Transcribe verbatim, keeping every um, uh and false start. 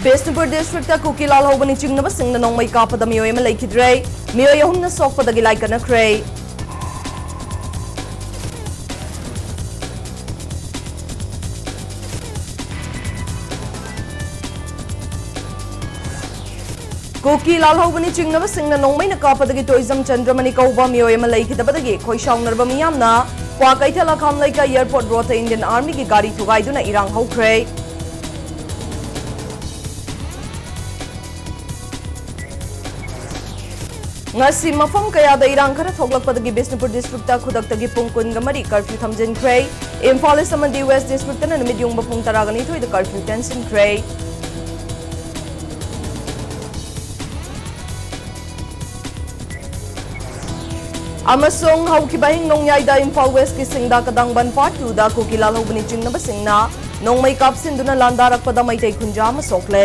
Bishnupur district ꯀꯨꯀꯤ ꯂꯥꯜꯍꯧꯕꯅꯤ ꯆꯤꯡꯅꯕꯁꯤꯡꯅ ꯅꯣꯡꯃꯩ ꯀꯥꯞꯄꯗ ꯃꯤꯑꯣꯏ ꯑꯃ ꯂꯩꯈꯤꯗ꯭ꯔꯦ꯫ ꯃꯤꯑꯣꯏ ꯑꯍꯨꯝꯅ ꯁꯣꯛꯄꯗꯒꯤ ꯂꯥꯏ ꯀꯠꯅꯈ꯭ꯔꯦ꯫ ꯀꯨꯀꯤ ꯂꯥꯜꯍꯧꯕꯅꯤ ꯆꯤꯡꯅꯕꯁꯤꯡꯅ ꯅꯣꯡꯃꯩꯅ ꯀꯥꯞꯄꯗꯒꯤ ꯇꯣꯏꯖꯝ ꯆꯟꯗ꯭ꯔꯃꯅꯤ ꯀꯧꯕ ꯃꯤꯑꯣꯏ ꯑꯃ ꯂꯩꯈꯤꯗꯕꯗꯒꯤ ꯈꯣꯏꯁꯥꯎꯅꯔꯕ ꯃꯤꯌꯥꯝꯅ ꯀ꯭ꯋꯥꯀꯩꯊꯦꯜ ꯑꯈꯥꯝ ꯂꯩꯀꯥꯏ ꯑꯦꯌꯔꯄꯣꯔꯠ ꯔꯣꯗꯇ ꯏꯟꯗꯤꯌꯟ ꯑꯥꯔꯃꯤꯒꯤ ꯒꯥꯔꯤ ꯊꯨꯒꯥꯏꯗꯨꯅ ꯏꯔꯥꯡ ꯍꯧꯈ꯭ꯔꯦ꯫ ꯉꯁꯤ ꯃꯐꯝ ꯀꯌꯥꯗ ꯏꯔꯥꯡ ꯈꯔ ꯊꯣꯛꯂꯛꯄꯗꯒꯤ ꯕꯤꯁꯅꯨꯄꯨꯔ ꯗꯤꯁꯇ꯭ꯔꯤꯛꯇ ꯈꯨꯗꯛꯇꯒꯤ ꯄꯨꯡ ꯀꯨꯟꯒ ꯃꯔꯤ ꯀꯔꯐ꯭ꯌꯨ ꯊꯝꯖꯤꯟꯈ꯭ꯔꯦ꯫ ꯏꯝꯐꯥꯜ ꯏꯁ ꯑꯃꯗꯤ ꯋꯦꯁ ꯗꯤꯁꯇ꯭ꯔꯤꯛꯇꯅ ꯅꯨꯃꯤꯠ ꯌꯨꯡꯕ ꯄꯨꯡ ꯇꯔꯥꯒ ꯅꯤꯊꯣꯏꯗ ꯀꯔꯐ꯭ꯌꯨ ꯇꯦꯟꯁꯤꯟꯈ꯭ꯔꯦ꯫ ꯑꯃꯁꯨꯡ ꯍꯧꯈꯤꯕ ꯑꯍꯤꯡ ꯅꯣꯡꯌꯥꯏꯗ ꯏꯝꯐꯥꯜ ꯋꯦꯁꯀꯤ ꯁꯤꯡꯗꯥ ꯀꯗꯥꯡꯕꯟ ꯄꯥꯔꯠ ꯇꯨꯗ ꯀꯨꯀꯤ ꯂꯥꯜꯍꯧꯕꯅꯤ ꯆꯤꯡꯅꯕꯁꯤꯡꯅ ꯅꯣꯡꯃꯩ ꯀꯥꯞꯁꯤꯟꯗꯨꯅ ꯂꯥꯟꯗꯥꯔꯛꯄꯗ ꯃꯩꯇꯩ ꯈꯨꯟꯖꯥ ꯑꯃ ꯁꯣꯛꯂꯦ꯫